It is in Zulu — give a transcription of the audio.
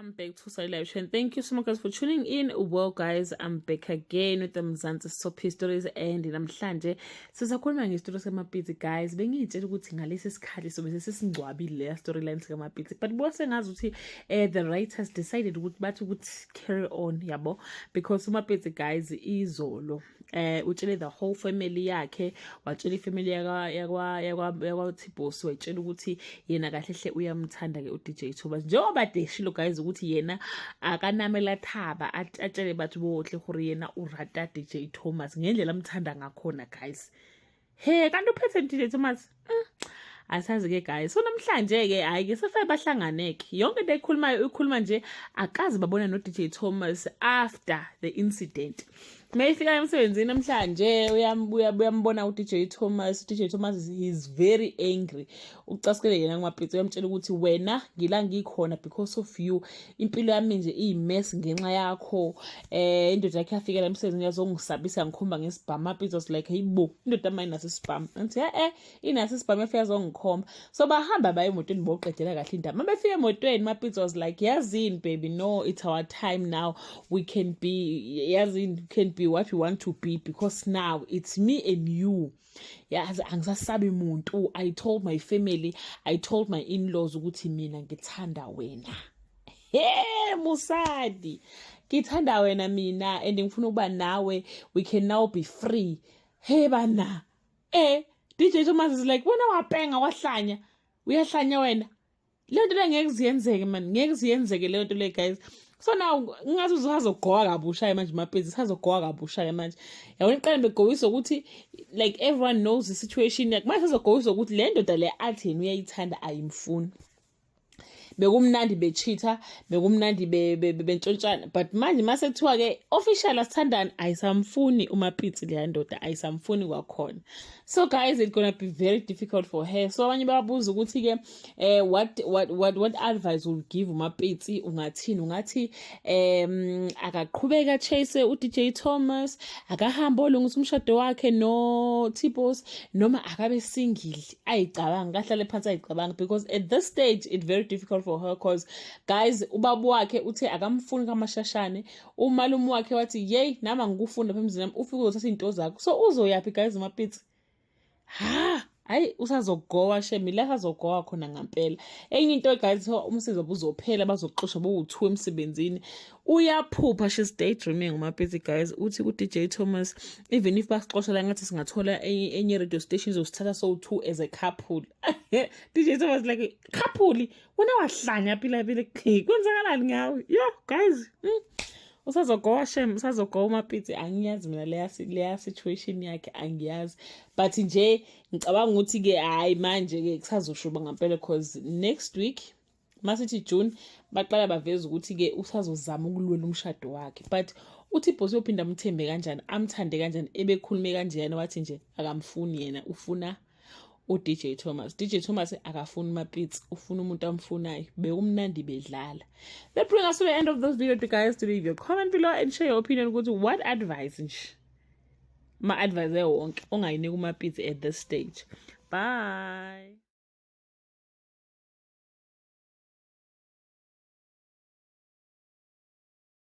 Welcome back to Sunny Live Show and thank you so much, guys, for tuning in. Well guys, I'm back again with the Mzansi Soapy Stories and namhlanje sizakhuluma ngesitory sikaMapitsi, guys. Bengiyitshela ukuthi ngalesi sikhathi sobe sesingcwabile leya storyline sikaMapitsi, but buka sengazi ukuthi the writers decided ukuthi bathi ukuthi carry on, yabo, because uMapitsi, guys, izolo utshele the whole family yakhe, watshela ifamily yakwa Tbose, wayitshela ukuthi yena kahle hle uyamthanda ke uDJ Thomas, njengoba deshilo, guys, ukuthi yena akanamela thaba atshele batho bohle gore yena urata DJ Thomas ngendlela amthanda ngakhona, guys. He, kanti uphethe DJ Thomas? Asazi ke, guys. So namhlanje ke, hayi ke, sefike bahlangane ke. Yonke into ayikhulumayo uyikhuluma nje akaze babona no DJ Thomas after the incident. Mayifika emsebenzini namhlanje, uyambuya, uyambona uDJ Thomas. uDJ Thomas is very angry, ucasikele yena kuMapitsi. Uyamtshela ukuthi wena ngila ngikhona because of you, impilo yami nje iyimess ngenxa yakho. Indoda yakhe yafika la emsebenzini yazongisabisa, ngikhomba ngesibhamu. Mapitsi was like, "Hayibo, indoda manje naso isibhamu?" Ngithi, inaso isibhamu, efika yazongikhomba. So bahamba baye emotweni, boqedela kahle indaba. Mabefika emotweni, Mapitsi was like, "Yazini baby, no, it's our time now. We can be, yazini, we can be what we want to be because now it's me and you. Yazi, angisasabi muntu. I told my family, I told my in-laws ukuthi mina ngithanda wena. He musadi, ngithanda wena mina and ngifuna ukuba nawe. We can now be free." He bana, DJ Thomas is like, "Wena wapenga, wahlanya, uyahlanya wena. Leyo nto le ngeke ziyenzeke man, ngeke ziyenzeke leyo nto le, guys." So now ngathi usazogqoka kabusha manje Mapitsi, usazogqoka kabusha manje, yabona. Iqala begqokisa ukuthi like everyone knows the situation yakhe, manje sezogqokisa ukuthi le ndoda le athi yena uyayithanda ayimfuni. Bekumnandi bechitha, bekumnandi bentshontshana, but manje mase kuthiwa ke official asithandani, ayisamfuni uMapitsi leya ndoda, ayisamfuni kwakhona. So guys, it's gonna be very difficult for her. So abanye bayabuza ukuthi ke what advice will give uMapitsi? Ungathini? Ungathi akaqhubeka chase uDJ Thomas, akahamba olungisa umshado wakhe no Tbose, noma akabe single, ayicabanga, kahlale phansi ayicabanga? Because at this stage it's very difficult for her, 'cause guys, ubaba wakhe uthe akamfuni kaMashashane, umalume wakhe wathi, "Yey, nami angikufuni lapha emzini wami, ufike uzothatha iy'nto zakho." So uzoyaphi, guys, uMapitsi? Ha, hayi, usazogowa shem, la sazogowa khona ngampela. Enye into, guys, umsebenzi wabo uzophela, bazoxoshwa bowu-two emsebenzini. Uyaphupha, she's daydreaming uMapitsi, guys. Uthi ku-DJ Thomas, even if basixosha la, ngathi singathola enye radio station izosithatha sowu-two as a couple. DJ Thomas like, "Couple? Wena wahlanya phila phila, kwenzakalani ngawe?" Yo guys. Usazogowa shem, usazogowa uMapitsi. Angiyazi mina leya situation yakhe, angiyazi, but nje ngicabanga ukuthi-ke hhayi, manje-ke kusazoshuba ngampela, 'cause next week masithi June baqala baveza ukuthi-ke usazozama ukulwela umshado wakhe, but uthi Boss uyophinda amthembe kanjani, amthande kanjani, ebekhulume kanjeyana, wathi nje akamfuni yena, ufuna uDJ Thomas. DJ Thomas akafuni uMapitsi, ufuna umuntu amfunayo. Bekumnandi bedlala. That brings us to the end of this video, guys. To leave your comment below and share your opinion ukuthi what advice nje, ma-advice ewonke ongayinika uMapitsi at this stage. Bye.